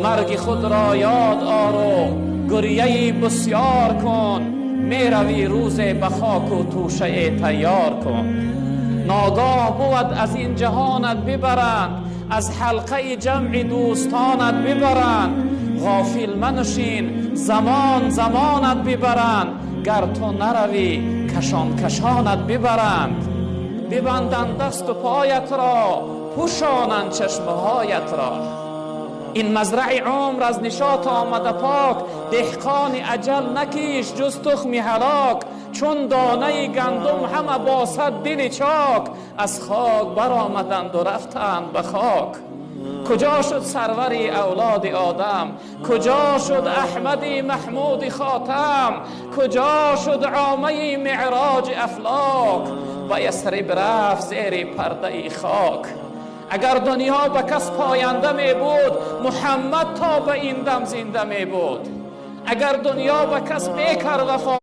Марги худро ёд ор ва гиряи бисёр кун, мерави рӯзе ба хок ва тӯшае тайёр кун. Ногоҳ бувад аз ин ҷаҳонат бибаранд, аз ҳалқаи ҷамъи дӯстонат бибаранд. Ғофил манишин, замон замонат бибаранд, гар ту нарави кашон кашонат бибаранд. Бибанданд дасту поят ро, пӯшонанд чашмҳоят ро. Ин мазраи умр аз нишот омада пок, деҳқони аҷал накиш ҷуз тухми ҳалок. Чун донаи гандум ҳама бо сад дили чок, аз хок баромаданд ва рафтанд ба хок. Куҷо шуд сарвари авлоди Одам? Куҷо шуд Аҳмади Маҳмуди Хотам? Куҷо шуд омаи меъроҷи афлок? Ба Ясриб рафт зери пардаи хок. Агар дунё ба кас поянда мебуд, Муҳаммад то ба ин дам зинда мебуд. Агар дунё ба кас мекард вафо.